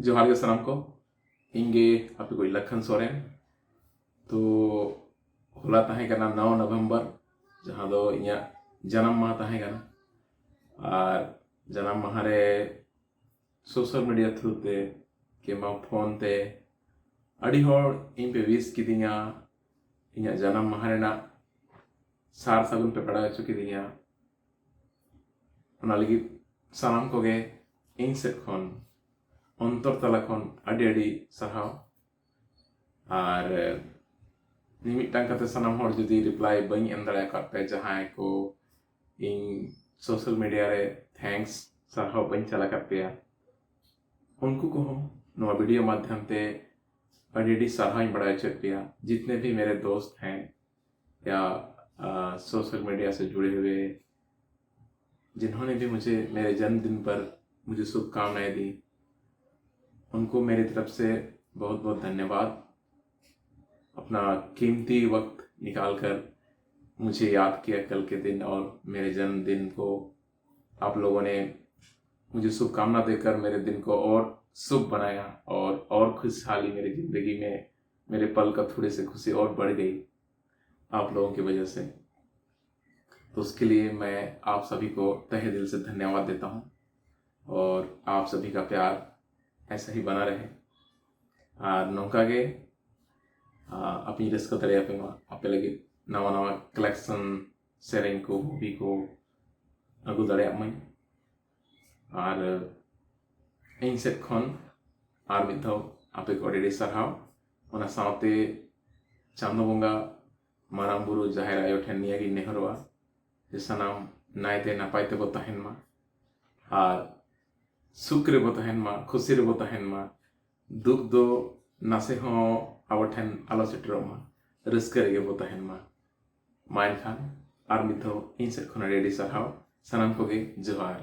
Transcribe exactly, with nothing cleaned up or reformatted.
ᱡᱚᱦᱟᱨ ᱜᱮ ᱥᱟᱱᱟᱢ ᱠᱚ᱾ ᱤᱧ ᱜᱮ ᱟᱯᱮ ᱠᱚ ᱞᱟᱠᱷᱟᱱ ᱥᱚᱨᱮᱱ᱾ ᱛᱚ ᱦᱚᱞᱟ ᱛᱟᱦᱮᱸ ᱠᱟᱱᱟ ᱱᱚᱣ ᱱᱚᱵᱷᱮᱢᱵᱚᱨ, ᱡᱟᱦᱟᱸ ᱫᱚ ᱤᱧᱟᱹᱜ ᱡᱟᱱᱟᱢ ᱢᱟᱦᱟ ᱛᱟᱦᱮᱸ ᱠᱟᱱᱟ᱾ ᱟᱨ ᱡᱟᱱᱟᱢ ᱢᱟᱦᱟ ᱨᱮ ᱥᱳᱥᱟᱞ ᱢᱤᱰᱤᱭᱟ ᱛᱷᱨᱩ ᱛᱮ ᱠᱤᱝᱵᱟ ᱯᱷᱳᱱ ᱛᱮ ᱟᱹᱰᱤ ᱦᱚᱲ ᱤᱧ ᱯᱮ ᱣᱤᱥ ᱠᱤᱫᱤᱧᱟ, ᱤᱧᱟᱹᱜ ᱡᱟᱱᱟᱢ ᱢᱟᱦᱟ ᱨᱮᱱᱟᱜ ᱥᱟᱨ ᱥᱟᱹᱜᱩᱱ ᱯᱮ ᱵᱟᱲᱟᱭ ᱦᱚᱪᱚ ᱠᱤᱫᱤᱧᱟ᱾ ᱚᱱᱟ ᱞᱟᱹᱜᱤᱫ ᱥᱟᱱᱟᱢ ᱠᱚᱜᱮ ᱤᱧ ᱥᱮᱫ ᱠᱷᱚᱱ ᱚᱱᱛᱚᱨ ᱛᱟᱞᱟ ᱠᱷᱚᱱ ᱟᱹᱰᱤ ᱟᱹᱰᱤ ᱥᱟᱨᱦᱟᱣ᱾ ᱟᱨ ᱢᱤᱢᱤᱫᱴᱟᱝ ᱠᱟᱛᱮ ᱥᱟᱱᱟᱢ ᱦᱚᱲ ᱡᱩᱫᱤ ᱨᱤᱯᱞᱟᱭ ᱵᱟᱹᱧ ᱮᱢ ᱫᱟᱲᱮ ᱟᱠᱟᱫ ᱯᱮ, ᱡᱟᱦᱟᱸᱭ ᱠᱚ ᱤᱧ ᱥᱳᱥᱟᱞ ᱢᱤᱰᱤᱭᱟ ᱨᱮ ᱛᱷᱮᱝᱠᱥ, ᱥᱟᱨᱦᱟᱣ ᱵᱟᱹᱧ ᱪᱟᱞ ᱟᱠᱟᱫ ᱯᱮᱭᱟ, ᱩᱱᱠᱩ ᱠᱚᱦᱚᱸ ᱱᱚᱣᱟ ᱵᱷᱤᱰᱤᱭᱳ ᱢᱟᱫᱽᱫᱷᱚᱢ ᱛᱮ ᱟᱹᱰᱤ ᱟᱹᱰᱤ ᱥᱟᱨᱦᱟᱣ ᱤᱧ ᱵᱟᱲᱟᱭ ᱦᱚᱪᱚᱭᱮᱫ ᱯᱮᱭᱟ᱾ जितने भी मेरे दोस्त हैं या सोशल मीडिया से जुड़े हुए, जिन्होंने भी मुझे मेरे जन्मदिन पर मुझे शुभकामनाएं दी, उनको मेरी तरफ से बहुत बहुत धन्यवाद। अपना कीमती वक्त निकाल कर मुझे याद किया कल के दिन, और मेरे जन्मदिन को आप लोगों ने मुझे शुभकामना देकर मेरे दिन को और शुभ बनाया और और खुशहाली मेरी ज़िंदगी में, मेरे पल का थोड़ी सी खुशी और बढ़ गई आप लोगों की वजह से। तो उसके लिए मैं आप सभी को तहे दिल से धन्यवाद देता हूँ और आप सभी का प्यार ऐसा ही बना रहे। ᱟᱨ ᱱᱚᱝᱠᱟ ᱜᱮ ᱟᱯᱮᱧ ᱨᱟᱹᱥᱠᱟᱹ ᱫᱟᱲᱮᱭᱟᱯᱮ ᱢᱟ, ᱟᱯᱮ ᱞᱟᱹᱜᱤᱫ ᱱᱟᱣᱟ ᱱᱟᱣᱟ ᱠᱟᱞᱮᱠᱥᱚᱱ, ᱥᱮᱨᱮᱧ ᱠᱚ, ᱢᱩᱵᱷᱤ ᱠᱚ ᱟᱹᱜᱩ ᱫᱟᱲᱮᱭᱟᱜ ᱢᱟᱹᱧ᱾ ᱟᱨ ᱤᱧ ᱥᱮᱫ ᱠᱷᱚᱱ ᱟᱨ ᱢᱤᱫ ᱫᱷᱟᱣ ᱟᱯᱮ ᱠᱚ ᱟᱹᱰᱤ ᱟᱹᱰᱤ ᱥᱟᱨᱦᱟᱣ᱾ ᱚᱱᱟ ᱥᱟᱶᱛᱮ ᱪᱟᱸᱫᱚ ᱵᱚᱸᱜᱟ, ᱢᱟᱨᱟᱝ ᱵᱩᱨᱩ, ᱡᱟᱦᱮᱨ ᱟᱭᱳ ᱴᱷᱮᱱ ᱱᱤᱭᱟᱹᱜᱤᱧ ᱱᱮᱦᱚᱨᱚᱜᱼᱟ ᱡᱮ ᱥᱟᱱᱟᱢ ᱱᱟᱭᱛᱮ ᱱᱟᱯᱟᱭ ᱛᱮᱵᱚ ᱛᱟᱦᱮᱱ ᱢᱟ ᱟᱨ ᱥᱩᱠ ᱨᱮᱵᱚ ᱛᱟᱦᱮᱱ ᱢᱟ, ᱠᱷᱩᱥᱤ ᱨᱮᱵᱚ ᱛᱟᱦᱮᱱ ᱢᱟ᱾ ᱫᱩᱠ ᱫᱚ ᱱᱟᱥᱮ ᱦᱚᱸ ᱟᱵᱚ ᱴᱷᱮᱱ ᱟᱞᱚ ᱥᱮᱴᱮᱨᱚᱜ ᱢᱟ, ᱨᱟᱹᱥᱠᱟᱹ ᱨᱮᱜᱮ ᱵᱚ ᱛᱟᱦᱮᱱ ᱢᱟ᱾ ᱢᱟ ᱮᱱᱠᱷᱟᱱ ᱟᱨ ᱢᱤᱫ ᱫᱷᱟᱣ ᱤᱧ ᱥᱮᱫ ᱠᱷᱚᱱ ᱟᱹᱰᱤ ᱟᱹᱰᱤ ᱥᱟᱨᱦᱟᱣ ᱥᱟᱱᱟᱢ ᱠᱚᱜᱮ, ᱡᱚᱦᱟᱨ᱾